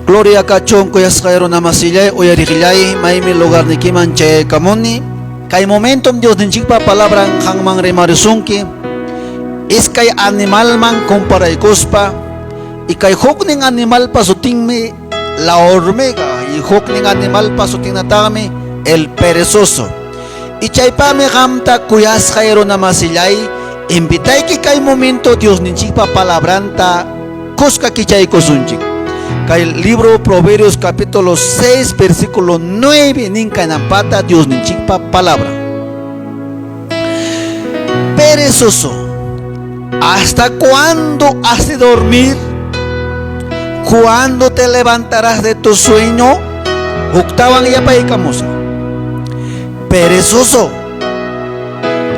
Gloria kachun kuyasqay runa masillay uyariqllay maymi lugarnikiman chayaykamuni kay momentum Diosninchikpa palabran qanman rimarisunki iskay animalman comparaykuspa y kay huknin animalpa sutinmi la hormiga y huknin animalpa sutinataqmi el perezoso y chaypami qamta kuyasqay runa masillay invitayki kay momento Diosninchikpa palabranta kuska kichaykusunchik. Kay libro Proverbios capítulo 6 versículo 9 nin kaynampata Diosninchikpa palabra. Perezoso, ¿hasta cuándo has de dormir? ¿Cuándo te levantarás de tu sueño? Huktawan yapaykamusa. Perezoso,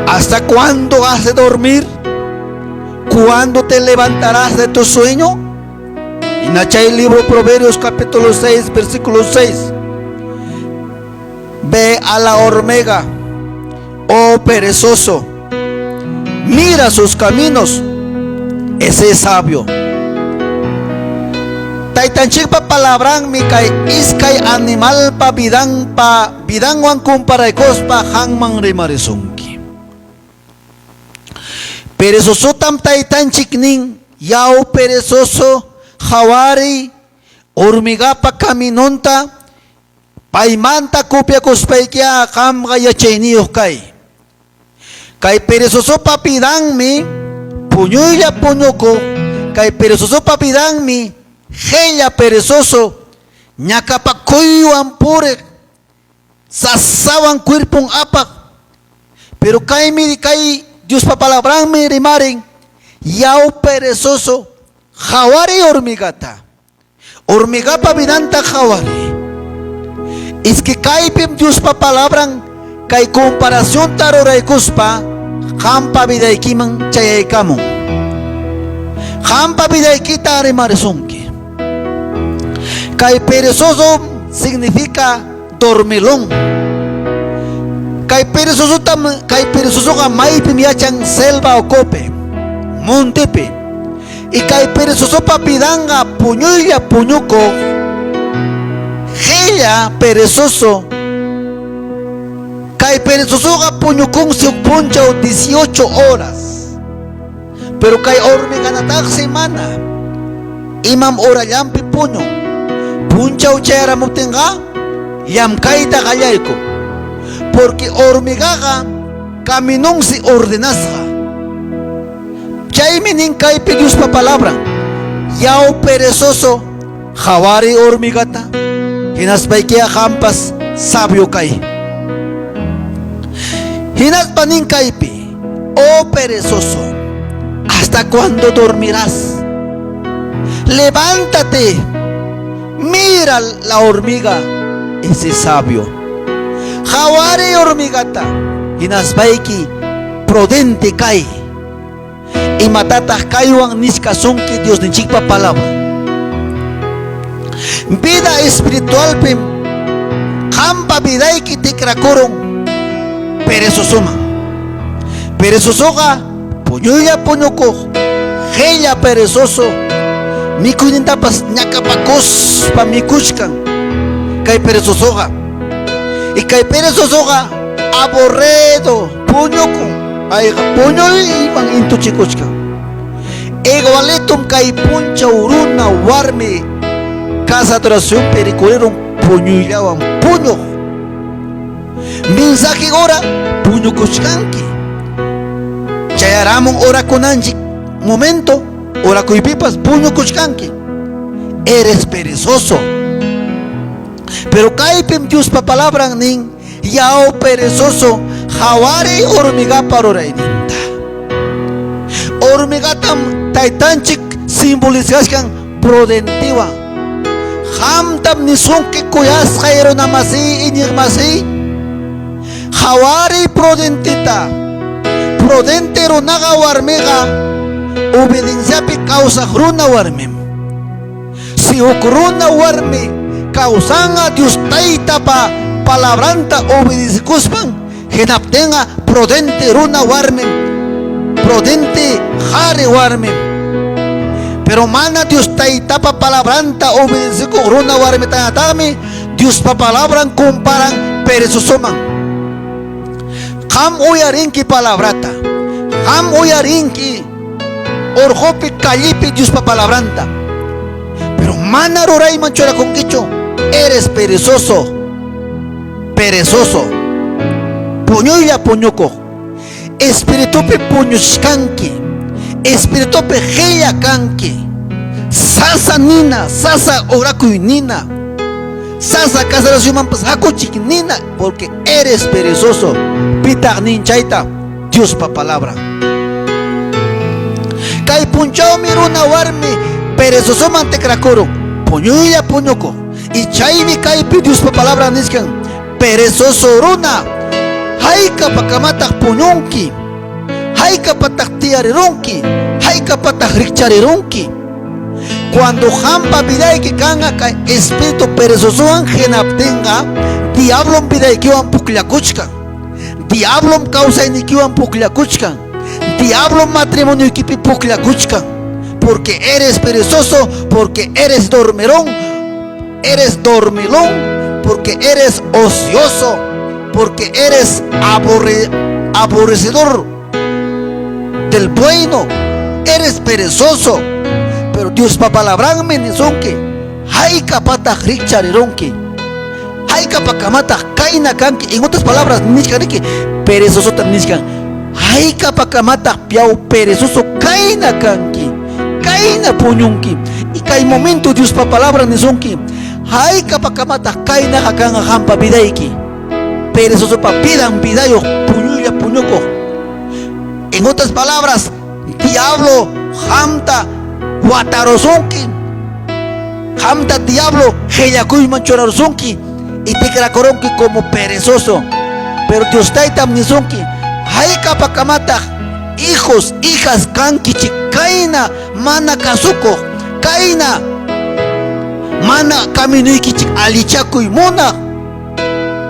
¿hasta cuándo has de dormir? ¿Cuándo te levantarás de tu sueño? Y libro Proverbios capítulo 6, versículo 6. Ve a la hormiga, oh perezoso, mira sus caminos, ese es sabio. Taytanchikpa palabranmi kay iskay animalpa vidanpa vidanwan kumparaykuspa qanman rimarisunki. Perezosotam taytanchik nin, yaw perezoso, qhawariy hormigapa caminonta, paymanta copiakuspaykiqa qamqa yachayniyuq kay. Kay perezosopa vidanmi puñuylla puñukuq, kay perezosopa vidanmi qella perezoso ñakapakuywan puriq, sasawan cuerpon apaq. Pero kaymi kay Diospa palabranmi rimarin, yaw perezoso, qhawariy hormigata. Hormigapa vidanta qhawariy. Iski kaypim Diospa palabran kay comparacionta ruraykuspa qampa vidaykiman chayaykamun. Qampa vidaykita rimarisunki. Kay perezoso significa dormilón. Kay perezosotam kay perezosoqa maypim yachan selva ukupi, montepi. Y kay perezosopa vidanqa puñuylla puñukuq, qilla perezoso. Kay perezosoqa puñukunsi huk punchaw 18 horas. Pero kay hormiganataqsi mana. Imam horallanpi puñun. Punchaw chayaramuptinqa llamkayta qallaykun. Porque hormigaqa caminonsi ordenasqa. Chaymi nin kaypi Diospa palabran. Yaw perezoso, qhawariy hormigata, hinaspaykiqa qampas sabio kay. Hinaspa nin kaypi, oh perezoso, ¿hasta cuándo dormirás? Levántate, mira la hormiga, ese sabio. Qhawariy hormigata, hinaspayki prudente kay. Imatataq kaywan nichkasunki Diosninchikpa palabra? Vida espiritualpim qampa vidayki tikrakurun perezosoman. Perezosoqa puñuylla puñukuq, qella perezoso, mikuynintapas ñakapakuspa mikuchkan kay perezosoqa. Y kay perezosoqa aburrido puñukun, payqa puñuyman intuchikuchkan. Igualitum kay punchaw runa warmi casa adoracionpi rikurirun puñuyllawan puñuq. Mensaje hora puñukuchkanki. Chayaramun orakunanchik momento orakuypipas puñukuchkanki. Eres perezoso. Pero kaypim Diospa palabran nin, yaw perezoso, qhawariy hormigapa rurayninta. Hormigatam taytanchik simbolizachkan prudentiwan. Qamtam nisunki kuyasqay runa masiy, iñiq masiy, qhawariy prudentita. Prudente runaqa warmiqa obedienciapi kawsaq runa warmim. Si huk runa warmi kawsanqa Dios Taytapa palabranta obedecekuspan, hinaptinqa prudente runa warmim, prudente qhari warmim. Pero mana Dios Taytapa palabranta obedecekuq runa warmitañataqmi Diospa palabran comparan perezosoman. Qam uyarinki palabrata. Qam uyarinki orqopi, callepi Diospa palabranta. Pero mana rurayman churakunkichu. Eres perezoso. Perezoso. Puñuylla puñukuq. Espiritupi puñuchkanki. Espiritupi qilla kanki. Sasa nina, sasa orakuy nina. Sasa casaracionmanpas hakuchik nina, porque eres perezoso. Pitaq nin chayta? Diospa palabra. Kay punchawmi runa warmi perezosoman tikrakurun, puñuylla puñukuq. Y chaymi kaypi Diospa palabra nichkan, perezoso runa, haykapakamataq puñunki, haykapataq tiyarirunki, haykapataq rikcharirunki. Cuando qampa vidayki kanqa kay espíritu perezosowan hinaptinqa, diablom vidaykiwan pukllakuchkan. Diablom kawsaynikiwan pukllakuchkan. Diablom matrimonioykipi pukllakuchkan. Porque eres perezoso, porque eres dormirón, eres dormilón, porque eres ocioso, porque eres aborrecedor del bueno, eres perezoso. Pero Diospa palabranmi nisunki, haykapataq rikcharirunki, haykapakamataq kayna kanki. En otras palabras, nichkaniki, perezosota nichkan, haykapakamataq piaw perezoso kayna kanki, kayna puñunki. Y kay momento Diospa palabra nisunki, haykapakamataq kaynaqa kanqa qampa vidayki. Perezosopa vidan vidayuq puñuylla puñukuq. En otras palabras, diablo qamta watarusunki, qamta diablo qillakuyman churarusunki y tikrakurunki como perezoso. Pero Dios Taytam nisunki, haykapakamataq hijos, hijas kankichik kayna mana kasukuq, kayna mana caminuykichik allichakuy munaq.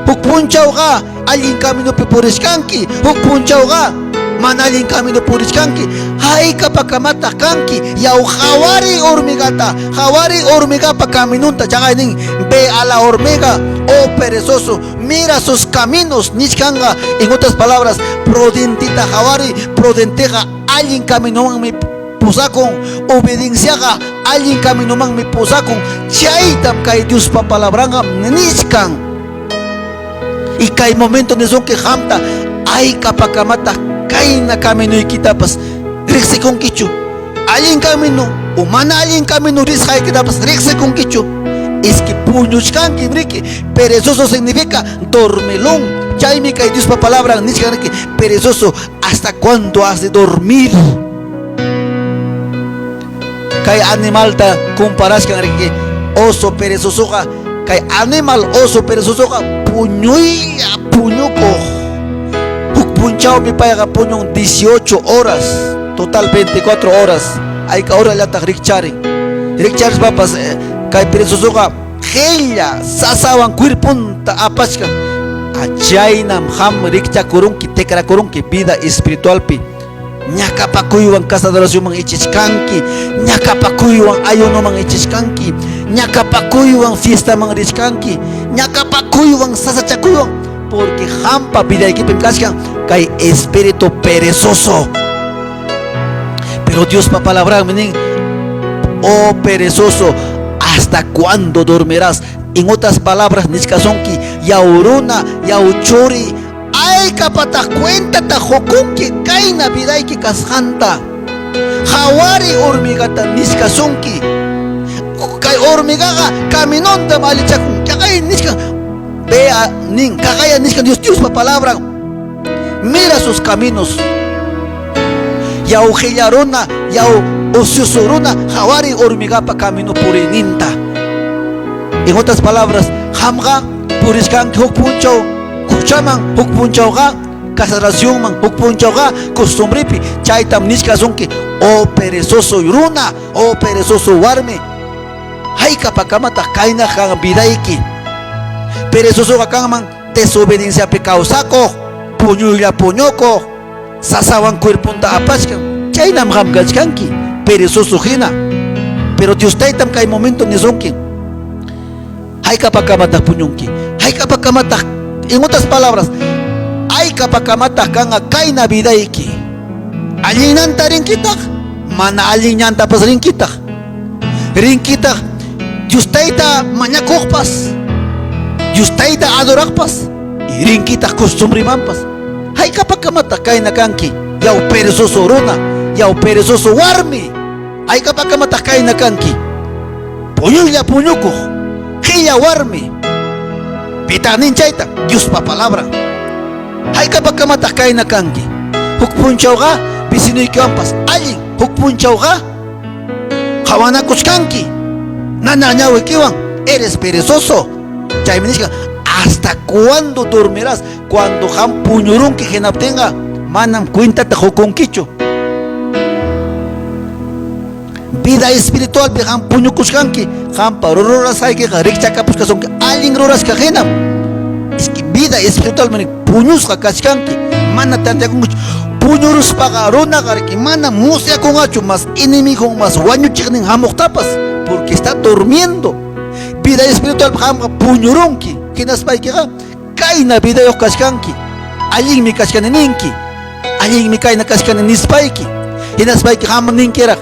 Huk punchawqa allin caminopi purichkanki, huk punchawqa mana allin camino purichkanki. Haykapakamataq kanki, yaw qhawariy hormigata, qhawariy hormigapa caminunta. Chaqay nin, ve a la hormiga, oh perezoso, mira sus caminos, nichkanqa. En otras palabras, prudentita qhawariy, prudenteqa allin caminomanmi pusakun, obedienciaqa allin caminomanmi pusakun. Chaytam kay Diospa palabranqa nichkan. Y kay momento nisunki qamta, haykapakamataq kayna caminoykitapas riqsikunkichu, allin camino o mana allin camino risqaykitapas riqsikunkichu. Es que puñuchkanki, riki. Perezoso significa dormilón. Chaymi kay Diospa palabran nichkan, riki, perezoso, ¿hasta cuándo has de dormir? Kay animalta comparashkan, riki, oso perezosoqa. Kay animal oso perezosoqa puñuylla puñukuq. Huk punchawmi payqa puñun 18 horas, total 24 horas. Hayka horallataq rikcharin. Rikcharispapas kay perezosoqa qilla sasawan cuerponta apachkan. Chaynam qam rikchakurunki, tikrakurunki vida espiritualpi. Ñakapakuywan casa de oracionman ichichkanki, ñakapakuywan ayunoman ichichkanki, ñakapakuywan fiestaman richkanki, ñakapakuywan sasachakuywan, porque qampa vidaykipim kachkan kay espíritu perezoso. Pero Diospa palabranmi nin, oh perezoso, ¿hasta cuándo dormirás? En otras palabras, nichkasunki, yaw runa, yaw churi, haykapataq cuentata qukunki kayna vidayki kasqanta. Qhawariy hormigata nichkasunki. Kay hormigaqa caminontam allichakun. Kaqay nichkan, vea nin, kaqaya nichkan Dios, Diospa palabran. Mira sus caminos. Yaw qilla runa, yaw ocioso runa, qhawariy hormigapa camino puriyninta. En otras palabras, qamqa purichkanki huk punchaw huchaman, huk punchawqa casaracionman, huk punchawqa costumbrepi. Chaytam nichkasunki, oh perezoso runa, oh perezoso warmi, haykapakamataq kayna kan vidayki. Perezosoqa kanman desobedienciapi kawsakuq, puñuylla puñukuq, sasawan cuerponta apachkan. Chaynam qam kachkanki, perezoso hina. Pero Dios Taytam kay momento nisunki, haykapakamataq puñunki, haykapakamataq, en otras palabras, haykapakamataq kanqa kayna vidayki, allinnanta rinkitaq, mana allin ñantapas rinkitaq, rinkitaq Dios Tayta mañakuqpas, Dios Tayta adoraqpas, y rinkitaq costumbremanpas. Haykapakamataq kayna kanki, yaw perezoso runa, yaw perezoso warmi, haykapakamataq kayna kanki, puñuylla puñukuq, qilla warmi. Pitaq nin chayta? Diospa palabran. Haykapakamataq kayna kanki, huk punchawqa vecinuykiwanpas allin, huk punchawqa qhawanakuchkanki, nanaq ñawikiwan, eres perezoso. Chaymi nichkan, ¿hasta cuándo dormirás? Cuando qam puñurunki hinaptinqa manam cuentata qukunkichu. Vida espiritualpi qam puñukuchkanki, qampa rurasqaykiqa rikchakapuchkasunki allin rurasqa hinam. Es que vida espiritualmi puñusqa kachkanki, mana tanteakunkichu. Puñuruspaqa runaqa riki mana musyakunqachu mas enemigon mas wañuchiqnin hamuqtapas, porque está durmiendo. Vida espiritualpi qamqa puñurunki, hinaspaykiqa kayna vidayuq kachkanki, allinmi kachkani ninki, allinmi kayna kachkani nispayki, hinaspayki qam ninkiraq,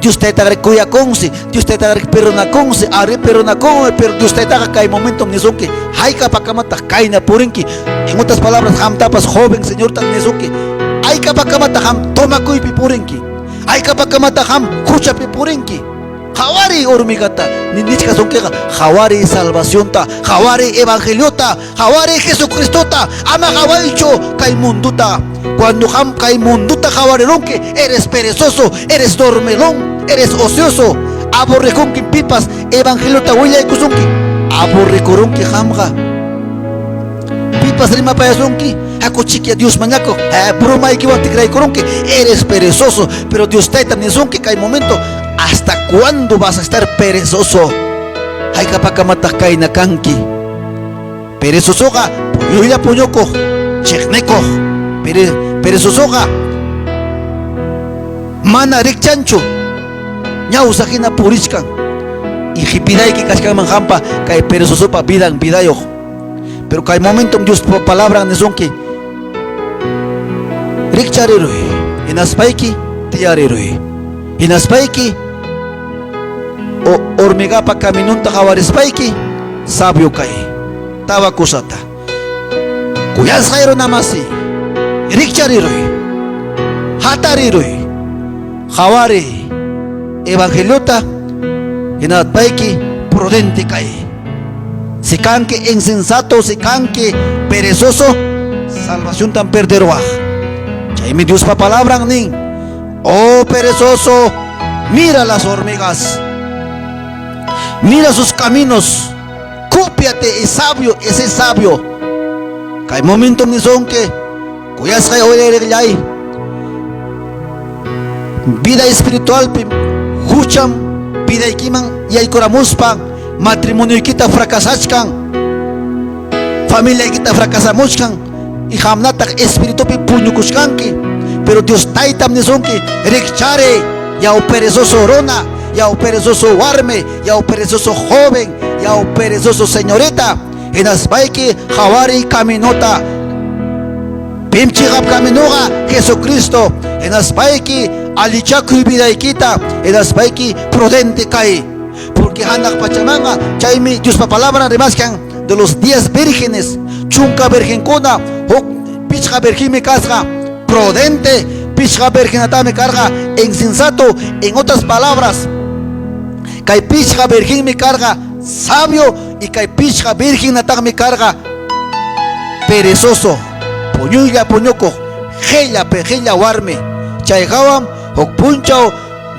Dios Taytaqa kuyakunsi, Dios Taytaqa perdonakunsi, ari perdonakunmi, pero Dios Taytaqa kay momentum nisunki, haykapakamataq kayna purinki. En otras palabras, qamtapas joven señorta nisunki, haykapakamataq qam tomakuypi purinki, haykapakamataq qam huchapi purinki. Qhawariy hormigata, nichkasunkiqa, qhawariy salvacionta, qhawariy evangeliota, qhawariy Jesucristota, ama qhawaychu kay mundota. Cuando qam kay mundota qhawarirunki, eres perezoso, eres dormilón, eres ocioso, aburrikunki pipas evangeliota willaykusunki, aburrikurunki qamqa. Pipas rimapayasunki, hakuchikya Dios mañakuq, bromaykiwan tikraykurunki, eres perezoso, pero Dios Tayta nisunki kay momento, ¿hasta cuándo vas a estar perezoso? Haykapakamataq kayna kanki? Perezosoqa puñuylla puñukuq, chiqnikuq. Perezosoqa mana rikchanchu, ñawsa hina purichkan. Y qipidayki kachkanman qampa kay perezosopa vidan vidayuq. Pero kay momentum Diospa palabran nisunki, rikchariruy, hinaspayki tiyariruy, hinaspayki hormigapa caminonta qhawarispayki sabio kay. Tawa kusata. Kuyasqay runamasi, rikchariruy, hatariruy, qhawariy evangeliota, hinaspayki prudente kay. Si kanki insensato, si kanki perezoso, salvaciontan perderuwaq. Chaymi Diospa palabran nin, oh perezoso, mira las hormigas, mira sus caminos, cópiate y sabio, ese sabio. Kay momento nisunki, kuyasqay uyariqllay, vida espiritualpi hucham vidaykiman yaykuramuspa matrimonioykita fracasachkan, familiaykita fracasamuchkan, y qamnataq espiritupi puñukuchkanki. Pero Dios Taytam nisunki, rikchari, yaw perezoso runa, yaw perezoso warmi, yaw perezoso joven, yaw perezoso señorita, hinaspayki qhawariy caminota. Pim chiqap caminoqa? Jesucristo. Hinaspayki allichakuy vidaykita, hinaspayki prudente kay. Porque hanaq pachamanqa, chaymi Diospa palabra rimaskan de los 10 vírgenes, chunka virgenkuna, huk pichqa virgenmi kasqa prudente, pichqa virgenatami karqa insensato. En otras palabras, kay pichqa virgenmi karqa sabio y kay pichqa virgenataqmi karqa perezoso, puñuylla puñukuq, qilla qilla warmi. Chay hawam huk punchaw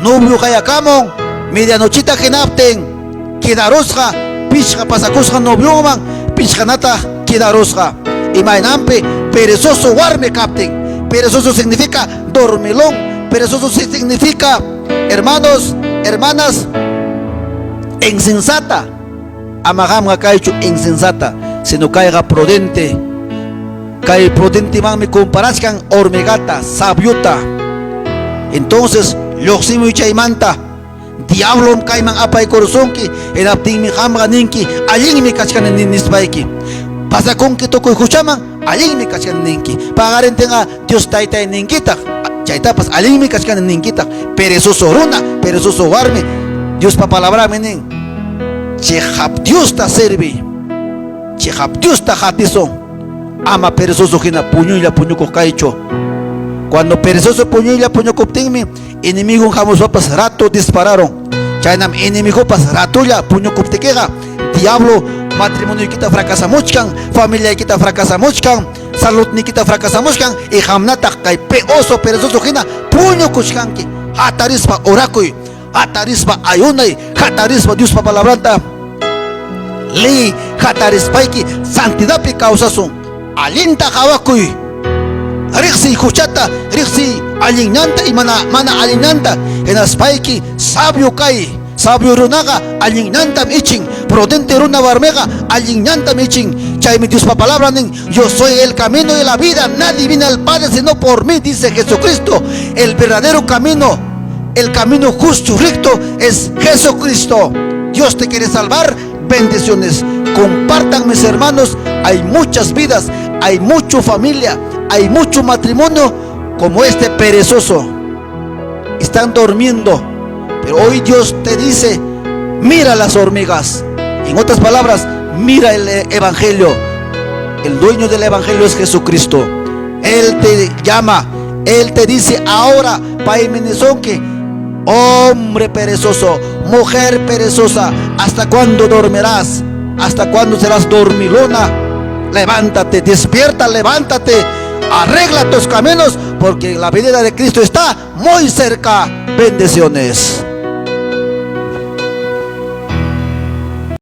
novio qayakamun medianochita hinaptin quedarusqa, pichqa pasakusqa novioman, pichqanataq quedarusqa. Imaynanpi perezoso warmi kaptin. Perezoso significa dormilón, perezoso significa, hermanos, hermanas, insensata. Ama qamqa kaychu insensata, sino kayqa prudente. Kay prudentemanmi comparachkan hormigata, sabiota. Entonces, lluqsimuy chaymanta. Diablom kayman apaykurusunki, hinaptinmi qamqa ninki, allinmi kachkani nispayki. Pasakunki tukuy huchaman, allinmi kachkani ninki. Paqarintinqa Dios taytay ninkitaq, chaytapas allinmi kachkani ninkitaq. Perezoso runa, perezoso warmi, Diospa palabranmi nin, cheqap Diosta serviy, cheqap Diosta qatisun, ama perezoso hina puñuylla puñukuq kaychu. Cuando perezoso puñuylla puñukuptinmi, enemigon hamuspapas rato dispararon. Chaynam enemigopas ratolla puñukuptikiqa, diablo matrimonioykita fracasamuchkan, familiaykita fracasamuchkan, saludniykita fracasamuchkan y qamnataq kay oso perezoso hina puñukuchkanki. Hatarispa orakuy, hatarispa ayunay, hatarispa Diospa palabranta leey, hatarispayki santidadpi kawsasun. Allinta qawakuy, riqsiy huchata, riqsiy allin ñanta y mana, mana allin ñanta, hinaspayki sabio kay. Sabio runaqa allin ñantam ichin, prudente runa warmiqa allin ñantam ichin. Chaymi Diospa palabra nin, yo soy el camino y la vida, nadie viene al Padre sino por mí, dice Jesucristo. El verdadero camino, el camino justo, recto es Jesucristo. Dios te quiere salvar, bendiciones. Compartan, mis hermanos, hay muchas vidas, hay mucha familia, hay mucho matrimonio como este perezoso. Están durmiendo, pero hoy Dios te dice, mira las hormigas. En otras palabras, mira el evangelio. El dueño del evangelio es Jesucristo. Él te llama, Él te dice ahora, paymi nisunki, hombre perezoso, mujer perezosa, ¿hasta cuándo dormirás? ¿Hasta cuándo serás dormilona? Levántate, despierta, levántate, arregla tus caminos, porque la venida de Cristo está muy cerca. Bendiciones.